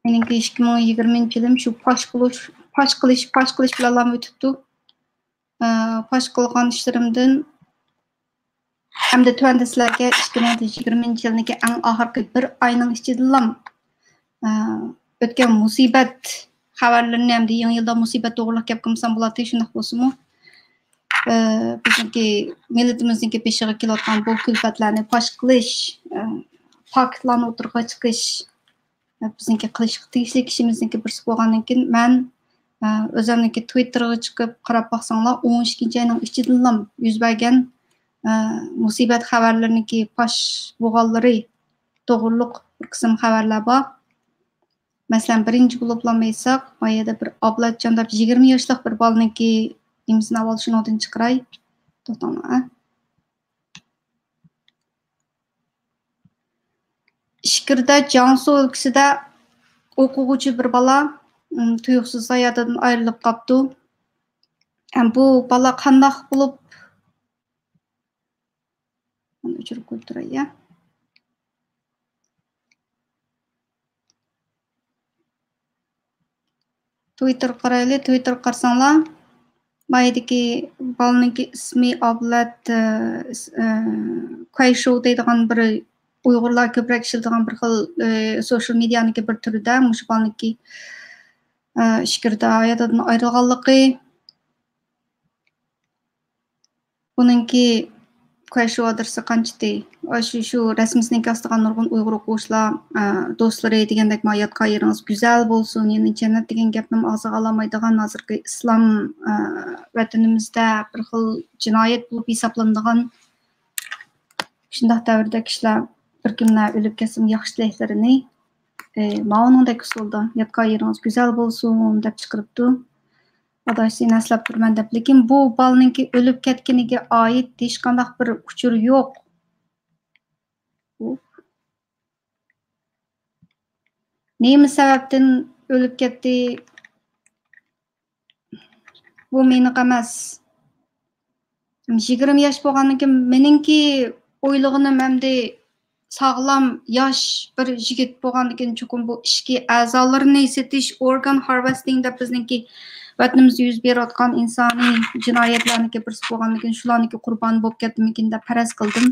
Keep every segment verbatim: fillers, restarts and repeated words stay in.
مېنىڭكى ئىككى مىڭ يىگىرمىنچى يىلىم شۇ پاش قىلىش، پاش قىلىش، پاش قىلىش بىلەنلا ئۆتۈپتۇ. ئە، پاش قىلغان ئىشلىرىمدىن ھەمدە تۆۋەندە سىلەرگە ئىككى مىڭ يىگىرمىنچى يىلنىڭكى ئەڭ ئاخىرقى بىر ئاينىڭ ئىچىدىلا، ئە، ئۆتكەن مۇسىبەت خەۋەرلىرىنى ھەمدە يېڭى يىلدا مۇسىبەت توغرۇلۇق گەپ قىلمىسام بولاتتى، شۇنداق بولسىمۇ، ئە، بىزنىڭكى مىللىتىمىزنىڭكى بېشىغا كېلىۋاتقان بۇ كۈلپەتلەرنى پاش قىلىش، ئە، پاكىتلارنى ئوتتۇرىغا چىقىش، بىزنىڭكى قىلىشقا تېگىشلىك ئىشىمىزنىڭكى بىرسى بولغاندىن كېيىن، مەن، ئە، ئۆزۈمنىڭكى تىۋىتتېرغا چىقىپ قاراپ باقساڭلار، ئون ئىككىنچى ئاينىڭ ئىچىدىنلا يۈز بەرگەن، ئە، مۇسىبەت خەۋەرلىرىنىڭكى پاش بولغانلىرى توغرۇلۇق بىر قىسىم خەۋەرلەر بار. مەسىلەن، بىرىنچى بولۇپلا ئېيتساق، ما يەردە بىر ئابلەتجان دەپ يىگىرمە ياشلىق بىر بالىنىڭكى نېمىسىنى ئاۋۋال شۇنىڭدىن چىقىراي. توختاڭلار، ئە. ئىچكىرىدە جياڭسۇ ئۆلكىسىدە ئوقۇغۇچى بىر بالا، ئىم، تۇيۇقسىز ھاياتىدىن ئايرىلىپ قاپتۇ. ئەم، بۇ بالا قانداق بولۇپ، مانا ئۆچۈرۈپ قويۇپ تۇراي، يا. تىۋىتتېرغا قارايلى، تىۋىتتېرغا قارىساڭلار، ما يەردىكى بالىنىڭكى ئىسمى ئابلەت، ئە، ئىس-، ئە، كۇەيشۇ دەيدىغان بىر ئۇيغۇرلار كۆپرەك ئىشلىتىدىغان بىر خىل، ئە، سوشال مېدىيانىڭكى بىر تۈرىدە مۇشۇ بالىنىڭكى، ئە، ئىچكىرىدە ھاياتىدىن ئايرىلغانلىقى، بۇنىڭكى كۇەيشۇ ئادرېسى قانچىتى؟ ئاشۇ، شۇ رەسىمىسىنىڭكى ئاستىغا نۇرغۇن ئۇيغۇر ئوقۇغۇچىلار، ئە، دوستلىرى دېگەندەك، ما ياتقان يېرىڭىز گۈزەل بولسۇن، يەنى جەننەت دېگەن گەپنىمۇ ئاغزىغا ئالالمايدىغان ھازىرقى ئىسلام، ئە، ۋەتىنىمىزدە بىر خىل جىنايەت بولۇپ ھېسابلىنىدىغان شۇنداق دەۋردە كىشىلەر بىر كىملەر ئۆلۈپ كەتسىمۇ ياخشى تىلەكلىرىنى، ئە، ماۋۇنىڭدەك ئۇسۇلدا ياتقان يېرىڭىز گۈزەل بولسۇن دەپ چىقىرىپتۇ. ئاداش، سېنى ئەسلەپ تۇرىمەن دەپ. لېكىن بۇ بالىنىڭكى ئۆلۈپ كەتكىنىگە ئائىت ھېچقانداق بىر ئۇچۇر يوق. نېمە سەۋەبتىن ئۆلۈپ كەتتى؟ بۇ مېنىڭ ئەمەس. يىگىرمە ياش بولغاندىن كېيىن مېنىڭكى ئويلىغىنىم ئەمدى ساغلام ياش بىر يىگىت بولغاندىن كېيىن چوقۇم بۇ ئىچكى ئەزالىرىنى سېتىش، ئورگان ھارۋېستىڭ دەپ بىزنىڭكى ۋەتىنىمىزدە يۈز بېرىۋاتقان ئىنسانىي جىنايەتلەرنىڭكى بىرسى بولغاندىن كېيىن شۇلارنىڭكى قۇربانى بولۇپ كەتتىمىكىن دەپ پەرەز قىلدىم.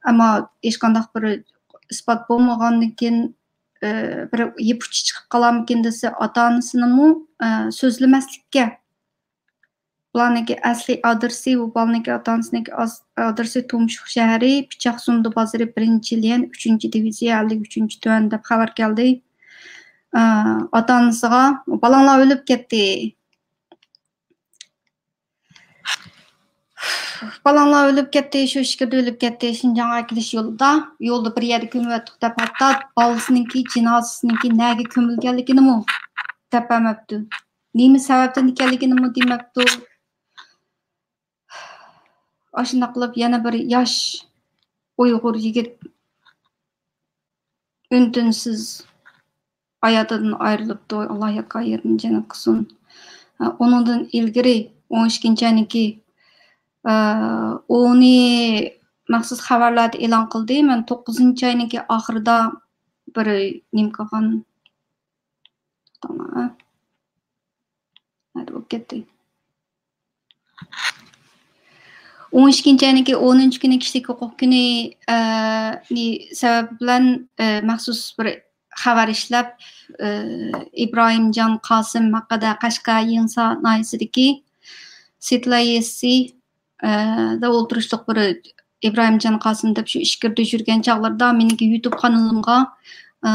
ئەمما ھېچقانداق بىر ئىسپات بولمىغاندىن كېيىن، ئى، بىر يىپ ئۇچى چىقىپ قالارمىكىن دېسە، ئاتا-ئانىسىنىمۇ، ئى، سۆزلىمەسلىككە، بۇلارنىڭكى ئەسلىي ئادرېسى، بۇ بالىنىڭكى ئاتا-ئانىسىنىڭكى ئاز-، ئادرېسى تۇمشۇق شەھىرى، پىچاق سۇندى بازىرى، بىرىنچى ليەن، ئۈچىنچى دىۋىزىيە، ئەللىك ئۈچىنچى تۆۋەن دەپ خەۋەر كەلدى. ئى، ئاتا-ئانىسىغا، بالاڭلار ئۆلۈپ كەتتى. بالاڭلار ئۆلۈپ كەتتى، شۇ ئىچكىرىدە ئۆلۈپ كەتتى، شىنجاڭغا ئەكېلىش يولىدا، يولدا بىر يەردە كۆمۈۋەتتۇق دەپ، ھەتتا بالىسىنىڭكى جىنازىسىنىڭكى نەگە كۆمۈلگەنلىكىنىمۇ دەپ بەرمەپتۇ. نېمە سەۋەبتىن ئىكەنلىكىنىمۇ دېمەپتۇ. ئاشۇنداق قىلىپ يەنە بىر ياش ئۇيغۇر يىگىت ئۈن-تىنسىز ھاياتىدىن ئايرىلىپتۇ. ئاللا ياتقان يېرىنى جەننەت قىلسۇن. ئۇنىڭدىن ئىلگىرى ئون ئىككىنچى ئاينىڭكى، ئۇنى مەخسۇس خەۋەرلەردە ئېلان قىلدى. مەن توققۇزىنچى ئاينىڭكى ئاخىرىدا بىر نېمە قىلغان. توختاڭلار. نەدە بولۇپ كەتتى؟ ئون ئىككىنچى ئاينىڭكى ئونىنچى كۈنى كىشىلىك ھوقۇق كۈنى، ئە، نى سەۋەبى بىلەن، ئە، مەخسۇس بىر خەۋەر ئىشلەپ، ئە، ئىبراھىمجان قاسىم ھەققىدە قەشقەر يېڭىسار ناھىيەسىدىكى سىتلايسى، ئە، دا ئولتۇرۇشلۇق بىر ئىبراھىمجان قاسىم دەپ شۇ ئىچكىرىدە يۈرگەن چاغلىرىدا مېنىڭكى يۇتۇب قانىلىمغا، ئە،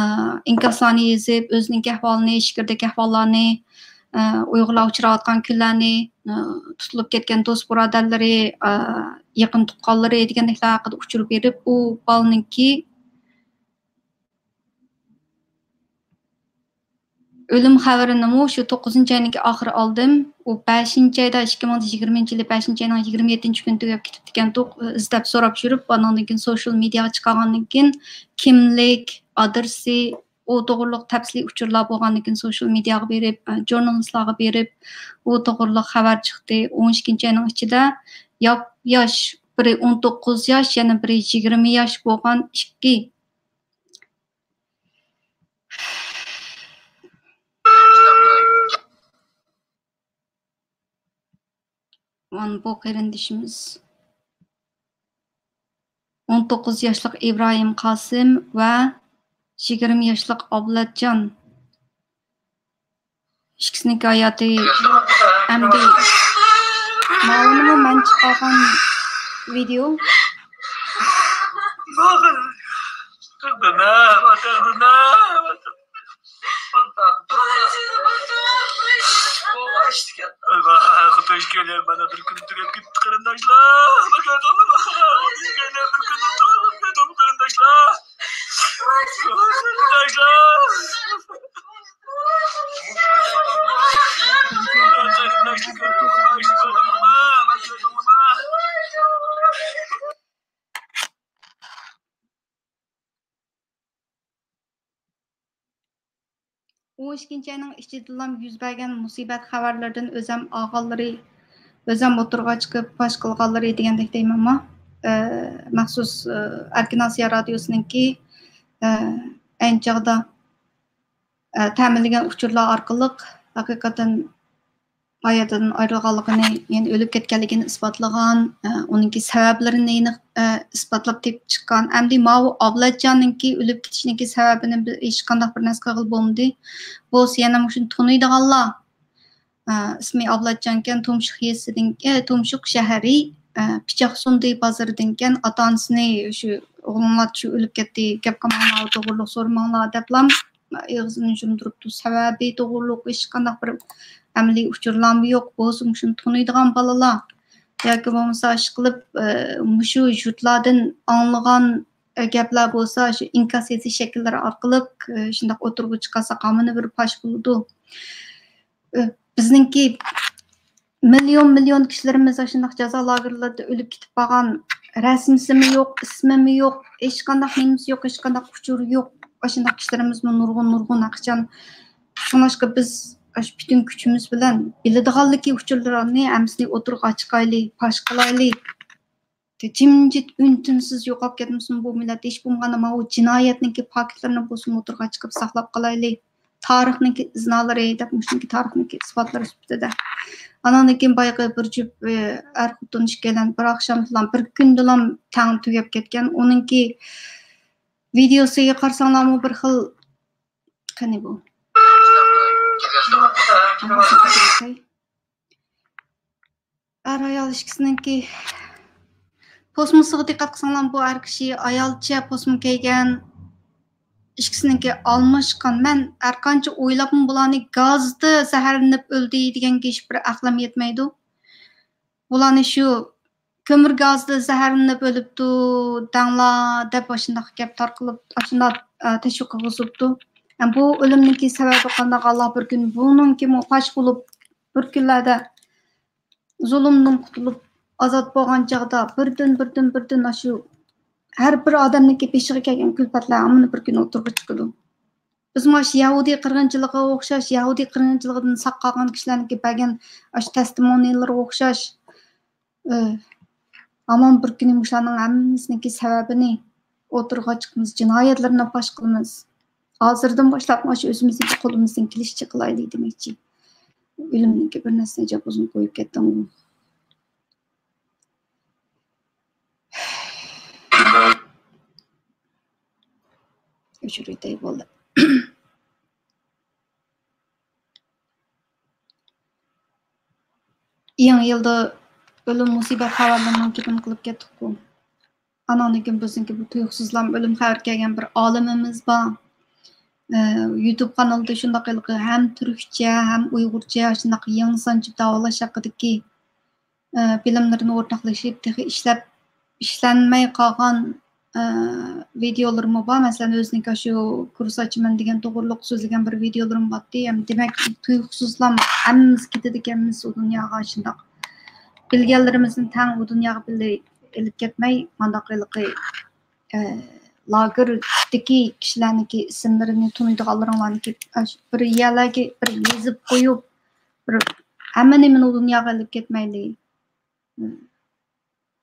ئىنكاسلارنى يېزىپ، ئۆزىنىڭكى ئەھۋالىنى، ئىچكىرىدىكى ئەھۋاللارنى، ئە، ئۇيغۇرلار ئۇچراۋاتقان كۈنلەرنى، ئە، تۇتۇلۇپ كەتكەن دوست بۇرادەرلىرى، ئە، يېقىن تۇغقانلىرى دېگەندەكلەر ھەققىدە ئۇچۇر بېرىپ، ئۇ بالىنىڭكى ئۆلۈم خەۋىرىنىمۇ شۇ توققۇزىنچى ئاينىڭكى ئاخىرى ئالدىم. ئۇ بەشىنچى ئايدا، ئىككى مىڭ يىگىرمىنچى يىلى بەشىنچى ئاينىڭ يىگىرمە يەتتىنچى كۈنى تۈگەپ كېتىپتىكەنتۇق، ئىزدەپ سوراپ يۈرۈپ، ئانىڭدىن كېيىن سوشيال مېدىياغا چىقارغاندىن كېيىن، كىملىك، ئادرېسى، ئۇ توغرۇلۇق تەپسىلىي ئۇچۇرلار بولغاندىن كېيىن سوشيال مېدىياغا بېرىپ، ئە، ژۇرنالىستلارغا بېرىپ، ئۇ توغرۇلۇق خەۋەر چىقتى. ئون ئىككىنچى ئاينىڭ ئىچىدە ياپ-ياش، بىرى ئون توققۇز ياش، يەنە بىرى يىگىرمە ياش بولغان ئىككى بۇ قېرىندىشىمىز ئون توققۇز ياشلىق ئىبراھىم قاسىم ۋە يىگىرمە ياشلىق ئابلەتجان. ئىككىسىنىڭكى ھاياتى ئەمدى ماۋۇنىمۇ مەن چىقارغان ۋىدېو. خوتۇن كۆرۈپ مانا بىر كۈن تۈگەپ كېتىپتۇ قېرىنداشلار. بىر كۈن تۈگەپ كېتىپتۇ قېرىنداشلار. قېرىنداشلار. ئون ئىككىنچى ئاينىڭ ئىچىدىلا يۈز بەرگەن مۇسىبەت خەۋەرلىرىدىن ئۆزەم ئالغانلىرى، ئۆزەم ئوتتۇرىغا چىقىپ پاش قىلغانلىرى دېگەندەك دەيمەنما، ئە، مەخسۇس، ئە، ئەركىن ئاسىيا رادىيوسىنىڭكى، ئە، ئەينى چاغدا، ئە، تەمىنلىگەن ئۇچۇرلار ئارقىلىق ھەقىقەتەن ھاياتىدىن ئايرىلغانلىقىنى، يەنى ئۆلۈپ كەتكەنلىكىنى ئىسپاتلىغان، ئە، ئۇنىڭكى سەۋەبلىرىنى ئېنىق، ئە، ئىسپاتلاپ تېپىپ چىققان. ئەمدى ماۋۇ ئابلەتجاننىڭكى ئۆلۈپ كېتىشىنىڭكى سەۋەبىنى بىز ھېچقانداق بىر نەرسە قىلغىلى بولمىدى. بولسا يەنە مۇشۇنى تونۇيدىغانلار، ئە، ئىسمى ئابلەتجانكەن، تۇمشۇق يېزىسىدىن، ئە، تۇمشۇق شەھىرى، ئە، پىچاقسۇندى بازىرىدىنكەن، ئاتا-ئانىسىنى شۇ ئوغلۇڭلار شۇ ئۆلۈپ كەتتى، گەپ قىلماڭلار، توغرۇلۇق سورىماڭلار دەپلا ئېغىزىنى يۇمدۇرۇپتۇ. سەۋەبى توغرۇلۇق ھېچقانداق بىر ئەمەلىي ئۇچۇرلارمۇ يوق. بولسا مۇشۇنى تونۇيدىغان بالىلار ياكى بولمىسا ئىشقىلىپ، ئە، مۇشۇ يۇرتلاردىن ئاڭلىغان، ئە، گەپلەر بولسا شۇ ئىنكاس يېزىش شەكىللىرى ئارقىلىق، ئە، شۇنداق ئوتتۇرىغا چىقارساق ھامىنى بىر پاش بولىدۇ. ئە، بىزنىڭكى مىليون، مىليون كىشىلىرىمىز ئاشۇنداق جازا لاگېرلىرىدا ئۆلۈپ كېتىپ قالغان، رەسىمىسىمۇ يوق، ئىسمىمۇ يوق، ھېچقانداق نېمىسى يوق، ھېچقانداق ئۇچۇرى يوق. ئاشۇنداق كىشىلىرىمىزمۇ نۇرغۇن، نۇرغۇن ھەقىچان. شۇڭلاشقا بىز ئاشۇ پۈتۈن كۈچىمىز بىلەن بىلىدىغانلىكى ئۇچۇرلىرىنى ھەممىسىنى ئوتتۇرىغا چىقايلى، پاش قىلايلى. جىمجىت، ئۈن-تىنسىز يوقاپ كەتمىسۇن بۇ مىللەت. ھېچ بولمىغاندا ماۋۇ جىنايەتنىڭكى پاكىتلىرىنى بولسىمۇ ئوتتۇرىغا چىقىپ ساقلاپ قالايلى. تارىخنىڭكى ئىزنالىرى دەپ، مۇشۇنىڭكى تارىخنىڭكى ئىسپاتلىرى سۈپىتىدە. ئاناندىن كېيىن بايىقى بىر جۈپ، ئە، ئەر خوتۇن ئىككىيلەن بىر ئاخشامدىلا، بىر كۈندىلا تەڭ تۈگەپ كەتكەن. ئۇنىڭكى ۋىدېيوسىغا قارىساڭلارمۇ بىر خىل، قېنى بۇ؟ ئەر ئايال ئىككىسىنىڭكى پوسمىسىغا دىققەت قىلساڭلار، بۇ ئەر كىشى ئايالچە پوسما كىيگەن، ئىككىسىنىڭكى ئالماشقان. مەن ھەرقانچە ئويلاپمۇ بۇلارنى گازدا زەھەرلىنىپ ئۆلدى دېگەنگە ھېچبىر ئەقلىم يەتمەيدۇ. بۇلارنى شۇ كۆمۈر گازىدا زەھەرلىنىپ ئۆلۈپتۇ دەڭلار دەپ ئاشۇنداق گەپ تارقىلىپ، ئاشۇنداق، ئە، تەشۋىق قىلغۇزۇپتۇ. ئە، بۇ ئۆلۈمنىڭكى سەۋەبى قانداق؟ ئاللا بىر كۈن بۇنىڭكىمۇ پاش بولۇپ، بىر كۈنلەردە زۇلۇمدىن قۇتۇلۇپ ئازاد بولغان چاغدا بىردىن، بىردىن، بىردىن ئاشۇ ھەر بىر ئادەمنىڭكى بېشىغا كەلگەن كۈلپەتلەر ھەممىنى بىر كۈنى ئوتتۇرىغا چىقىدۇ. بىزمۇ ئاشۇ يەھۇدىي قىرغىنچىلىقىغا ئوخشاش، يەھۇدىي قىرغىنچىلىقىدىن ساق قالغان كىشىلەرنىڭكى بەرگەن ئاشۇ تەستىمونىيلىرىغا ئوخشاش، ئى، ھامان بىر كۈنى مۇشۇلارنىڭ ھەممىسىنىڭكى سەۋەبىنى ئوتتۇرىغا چىقىمىز، جىنايەتلىرىنى پاش قىلىمىز. ھازىردىن باشلاپ مانا شۇ ئۆزىمىزنىڭكى قولىمىزدىن كېلىشىچە قىلايلى دېمەكچى. ئۆلۈمنىڭكى بىر نەرسە جاپوزىنى قويۇپ كەتتىڭ. ئۆچۈرۈۋېتەي، بولدى. يېڭى يىلدا ئۆلۈم مۇسىبەت خەۋەرلىرىنىڭ گېپىنى قىلىپ كەتتۇققۇ. ئاناندىن كېيىن بىزنىڭكى بۇ تۇيۇقسىزلام ئۆلۈم خەۋىرى كەلگەن بىر ئالىمىمىز بار. ئە، يۇتۇب قانىلىدا شۇنداق ھېلىقى ھەم تۈركچە، ھەم ئۇيغۇرچە شۇنداق يىڭنە سانجىپ داۋالاش ھەققىدىكى، ئە، بىلىملىرىنى ئورتاقلىشىپ، تېخى ئىشلەپ، ئىشلەنمەي قالغان، ئە، ۋىدېئولىرىمۇ بار. مەسىلەن، ئۆزىنىڭكى شۇ كۇرس ئاچىمەن دېگەن توغرۇلۇق سۆزلىگەن بىر ۋىدېئولىرىمۇ بارتتى. ھەم دېمەك، تۇيۇقسىزلام ھەممىمىز كېتىدىكەنمىز ئۇ دۇنياغا شۇنداق. بىلگەنلىرىمىزنى تەڭ ئۇ دۇنياغا بىللە ئېلىپ كەتمەي، مانداق ھېلىقى، ئە، لاگېردىكى كىشىلەرنىڭكى ئىسىملىرىنى تونۇيدىغانلىرىڭلارنىڭكى، ئە، بىر يەرلەرگە بىر يېزىپ قويۇپ، بىر ھەممە نېمىنى ئۇ دۇنياغا ئېلىپ كەتمەيلى.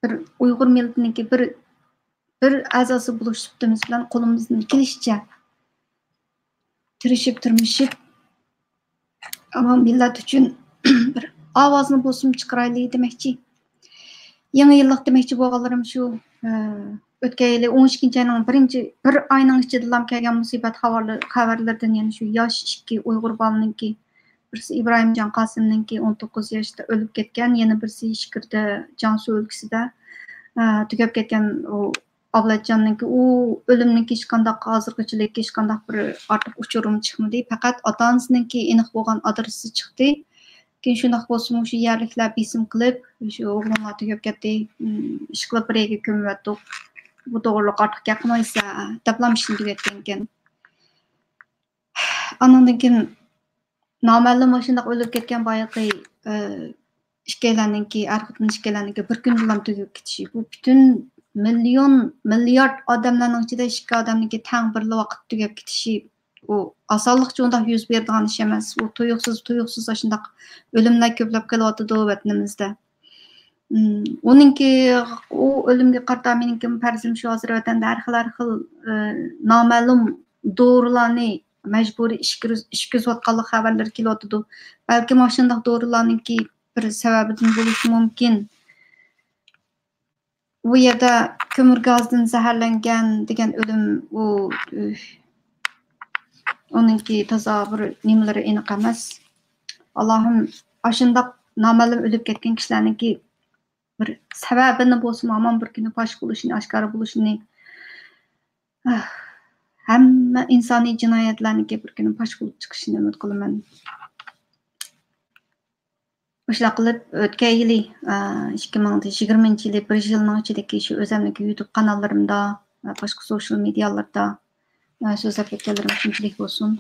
بىر ئۇيغۇر مىللىتىنىڭكى بىر، بىر ئەزاسى بولۇش سۈپىتىمىز بىلەن قولىمىزدىن كېلىشىچە تىرىشىپ، تىرمىشىپ، ئەمما مىللەت ئۈچۈن بىر ئاۋازنى بولسىمۇ چىقىرايلى دېمەكچى. يېڭى يىللىق دېمەكچى بولغانلىرىم شۇ، ئۆتكەن يىلى ئون ئىككىنچى ئاينىڭ بىرىنچى بىر ئاينىڭ ئىچىدىلا كەلگەن مۇسىبەت خەۋەرلىرى، خەۋەرلىرىدىن يەنە شۇ ياش ئىككى ئۇيغۇر بالىنىڭكى بىرسى ئىبراھىمجان قاسىمنىڭكى ئون توققۇز ياشتا ئۆلۈپ كەتكەن، يەنە بىرسى ئىچكىرىدە جياڭسۇ ئۆلكىسىدە، ئە، تۈگەپ كەتكەن ئۇ ئابلەتجاننىڭكى، ئۇ ئۆلۈمنىڭكى ھېچقانداق، ھازىرغىچىلىك ھېچقانداق بىر ئارتۇق ئۇچۇرمۇ چىقمىدى. پەقەت ئاتا-ئانىسىنىڭكى ئېنىق بولغان ئادرېسى چىقتى. كېيىن شۇنداق بولسىمۇ، شۇ يەرلىكلەر بېسىم قىلىپ، شۇ ئوغلۇڭلار تۈگەپ كەتتى، ئىم، ئىشقىلىپ بىر يەرگە كۆمۈۋەتتۇق. بۇ توغرىلىق ئارتۇق گەپ قىلمايسىلەر، دەپلا ئىشنى تۈگەتكەنىكەن. ئانىڭدىن كېيىن نامەلۇم مۇشۇنداق ئۆلۈپ كەتكەن بايىقى، ئى، ئىككىيلەننىڭكى، ئەر خوتۇن ئىككىيلەننىڭكى بىر كۈندىلا تۈگەپ كېتىشى. بۇ پۈتۈن مىليون، مىليارد ئادەملەرنىڭ ئىچىدە ئىككى ئادەمنىڭكى تەڭ بىرلا ۋاقىت تۈگەپ كېتىشى، ئۇ ئاسانلىقچە ئۇنداق يۈز بېرىدىغان ئىش ئەمەس. ئۇ تۇيۇقسىز، تۇيۇقسىز ئاشۇنداق ئۆلۈملەر كۆپلەپ قېلىۋاتىدۇ ۋەتىنىمىزدە. ئۇنىڭكى، ئۇ ئۆلۈمگە قارىتا مېنىڭكى پەرزىم شۇ، ھازىر ۋەتەندە ھەر خىل، ھەر خىل، ئى، نامەلۇم دورىلارنى مەجبۇرىي ئىچكۈز-، ئىچكۈزۈۋاتقانلىق خەۋەرلىرى كېلىۋاتىدۇ. بەلكىم ئاشۇنداق دورىلارنىڭكى بىر سەۋەبىدىن بولۇشى مۇمكىن. بۇ يەردە كۆمۈر گازىدىن زەھەرلەنگەن دېگەن ئۆلۈم، ئۇ، ئۇنىڭكى تازا بىر نېمىلىرى ئېنىق ئەمەس. ئاللاھىم، ئاشۇنداق نامەلۇم ئۆلۈپ كەتكەن كىشىلەرنىڭكى بىر سەۋەبىنى بولسىمۇ ھامان بىر كۈنى پاش بولۇشىنى، ئاشكارا بولۇشىنى، ئاھ، ھەممە ئىنسانىي جىنايەتلەرنىڭكى بىر كۈنى پاش بولۇپ چىقىشىنى ئۈمىد قىلىمەن. مۇشۇنداق قىلىپ، ئۆتكەن يىلى، ئىككى مىڭ يىگىرمىنچى يىلى بىر يىلنىڭ ئىچىدىكى شۇ ئۆزەمنىڭكى يۇتۇب قاناللىرىمدا، باشقا سوشيال مېدىيالاردا سۆزلەپ كەتكەنلىرىم شۇنچىلىك بولسۇن.